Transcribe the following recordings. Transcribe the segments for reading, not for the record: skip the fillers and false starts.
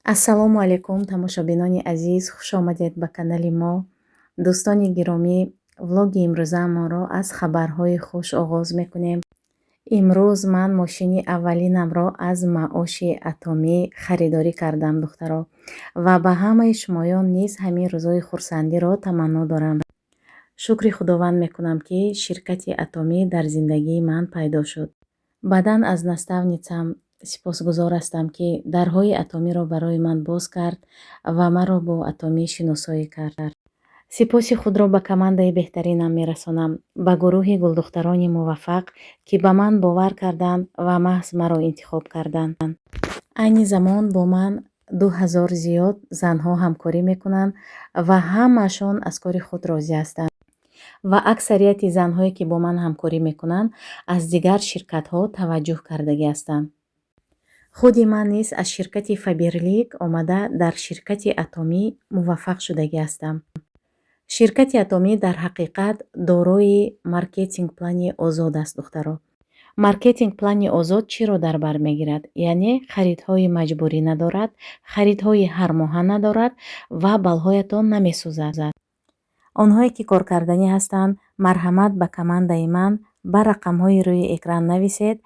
Ассалому алайкум, тамошобинони азиз, хушомадед ба канали мо. Дӯстони гиромӣ, влоги имрӯзаамонро аз хабарҳои хуш оғоз мекунем. Имрӯз ман мошини аввалинамро аз маоши Атомӣ харидорӣ кардам, духтаро, ва ба ҳамаи шумоён низ ҳамин рӯзҳои хурсандиро таманно дорам. Шукри Худованд мекунам, ки ширкати Атомӣ дар зиндагии ман пайдо шуд. Баъдан аз наставницам сипосгузор ҳастам, ки дарҳои Атомиро барои ман боз кард ва маро бо Атомӣ шиносоӣ кард. Сипоси худро ба командаи беҳтаринам мерасонам, ба гурӯҳи гулдухтарони муваффақ, ки ба ман бовар карданд ва маҳз маро интихоб карданд. Айни замон бо ман 2000 зиёд занҳо ҳамкорӣ мекунанд ва ҳамаашон аз кори худ розӣ ҳастанд. Ва аксарияти занҳое, ки бо ман ҳамкорӣ мекунанд, аз дигар ширкатҳо таваҷҷӯҳ кардагӣ ҳастанд. Худи ман низ аз ширкати Фаберлик омада дар ширкати Атомӣ муваффақ шудагӣ ҳастам. Ширкати Атомӣ дар ҳақиқат дорои маркетинг плани озод аст, духтаро. Маркетинг плани озод чиро дар бар мегирад? Яъне харидҳои маҷбурӣ надорад, харидҳои ҳармоҳа надорад ва баллҳоятон намесӯзад. Онҳое ки коркарданӣ ҳастанд, марҳамат, ба командаи ман ба рақамҳои рӯи экран нависед.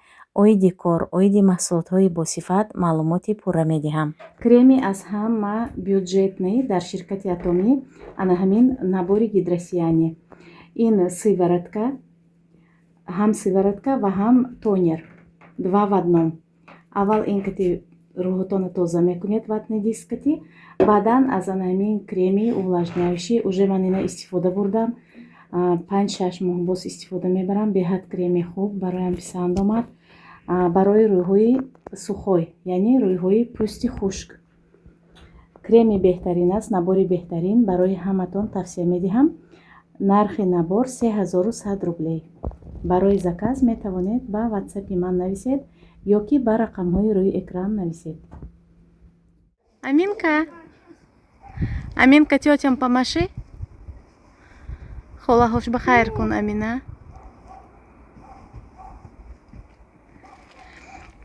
Оиди кор, оиди маҳсулотҳои босифат маълумоти пурра медиҳам. Креми аз ҳама бюджетный дар ширкати Атомӣ ана ҳамин набори гидросияние. Ин сыворотка, ҳам сыворотка ва ҳам тонер, два в одном. Аввал ин кати рӯҳотонро тоза мекунед, ватный диск кати, баъдан аз ана ҳамин креми увлажняющий. Уже ман ина истифода бурдам, 5-6 моҳ боз истифода мебарам. Беҳад креми хуб, бароям писанд омад. Барои рӯйҳои сухой, яъне рӯйҳои пӯсти хушк, креми беҳтарин аст, набори беҳтарин, барои ҳаматон тавсия медиҳам. Нархи набор 3100 рублей. Барои заказ метавонед ба ватсапи ман нависед ё ки ба рақамҳои рӯи экран нависед. Аминка, Аминка, тётям помаши. Холаҳош ба хайр кун, Амина.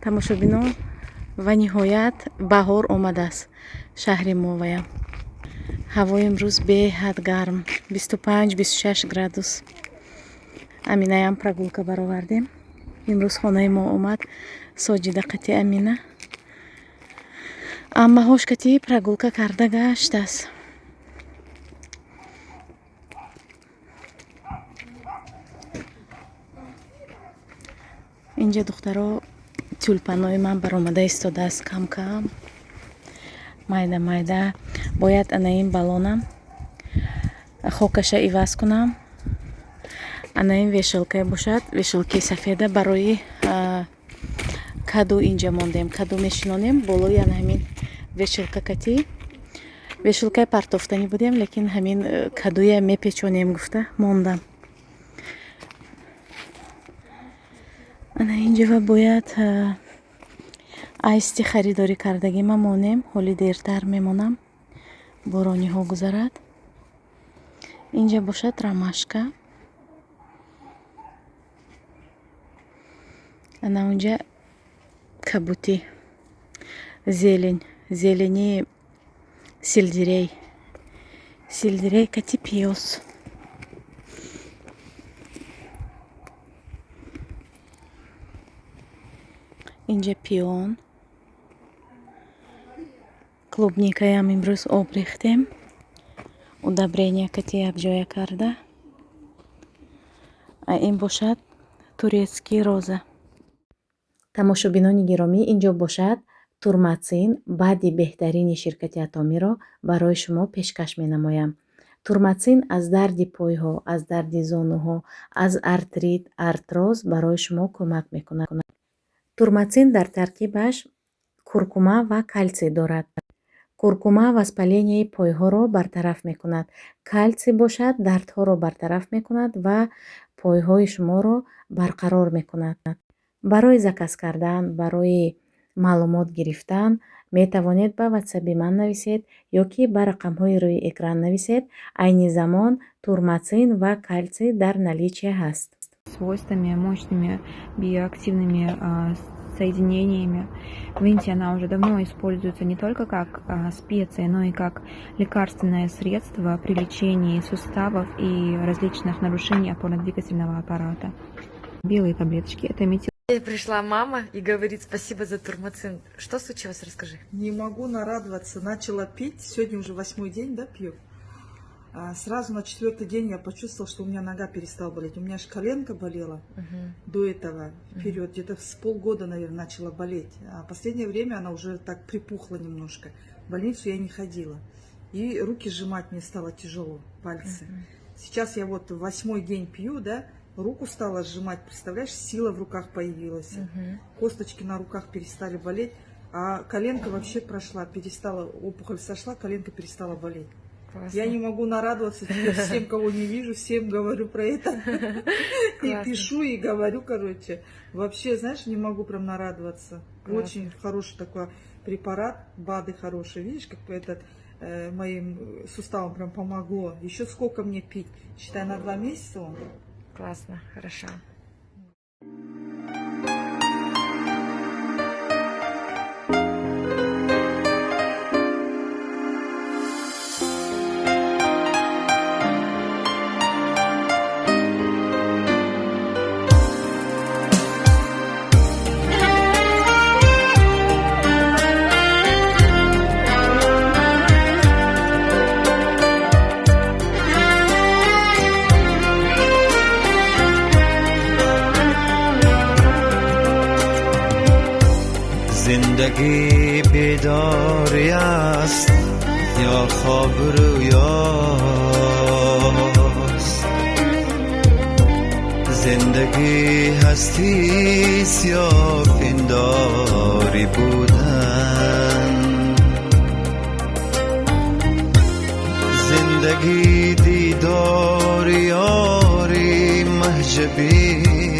Тамошобинон, ва ниҳоят баҳор омадааст шаҳри мо. Ваям ҳаво имрӯз беҳад гарм, 25-26 градус. Аминаям прогулка баровардем. Имрӯз хонаи мо омад Соҷида қати Амина, аммаҳош кати прогулка карда гаштааст. Инҷа, духтаро, тюльпанои ман баромада истодааст кам кам, майда майда. Бояд ана ин балонам хокаша иваз кунам. Ана ин вешалка бошад, вешалкаи сафеда барои каду инҷа мондем. Каду мешинонем болои ана ҳамин вешалка кати. Вешалкаи партофтанӣ будем, лекин ҳамин кадуя мепечонем гуфта мондам. Ана инҷава бояд аисти харидорӣ кардагима монем, ҳоли дертар мемонам, борониҳо гузарад. Инҷа бошад ромашка. Ана унҷа кабутӣ, зелень, зелени сельдерей, сельдерей кати пиёз. Инҷа пион, клубникаям имрӯз об рехтем, удобрения кати якҷоя карда. А ин бошад турецкий роза. Тамошобинони гиромӣ, инҷо бошад Турматсин, баъди беҳтарини ширкати Атомиро барои шумо пешкаш менамоям. Турматсин аз дарди пойҳо, аз дарди зонуҳо, аз артрит, артроз барои шумо кӯмак мекунад. Турматсин дар таркибаш куркума ва калсий дорад. Куркума воспаленияи пойҳоро бартараф мекунад, калсий бошад дардҳоро бартараф мекунад ва пойҳои шуморо барқарор мекунад. Барои заказ кардан, барои маълумот гирифтан метавонед ба ватсаби ман нависед ё ки ба рақамҳои рӯи экран нависед. Айни замон турматсин ва калсий дар наличие ҳаст. Свойствами, мощными биоактивными соединениями. В Индии она уже давно используется не только как специя, но и как лекарственное средство при лечении суставов и различных нарушений опорно-двигательного аппарата. Белые таблеточки – это метил. Пришла мама и говорит: спасибо за турмацин. Что случилось, расскажи. Не могу нарадоваться. Начала пить. Сегодня уже восьмой день, да, пью. Сразу на четвертый день я почувствовала, что у меня нога перестала болеть. У меня аж коленка болела до этого, вперед. Где-то с полгода, наверное, начала болеть. А последнее время она уже так припухла немножко. В больницу я не ходила. И руки сжимать мне стало тяжело, пальцы. Сейчас я вот восьмой день пью, да, руку стала сжимать, представляешь, сила в руках появилась. Косточки на руках перестали болеть, а коленка вообще прошла, перестала, опухоль сошла, коленка перестала болеть. Классно. Я не могу нарадоваться теперь всем, кого не вижу, всем говорю про это. И Классно. пишу, и говорю, короче. Вообще, знаешь, не могу прям нарадоваться. Классно. Очень хороший такой препарат, БАДы хорошие. Видишь, как этот моим суставам прям помогло. Еще сколько мне пить? Считай, на 2 месяца он. Классно, хорошо. Зиндагӣ бедорӣ аст ё хоб рӯёст, зиндагӣ ҳастист ё пиндорӣ будан, зиндагӣ дидори ёри Маҳҷабин.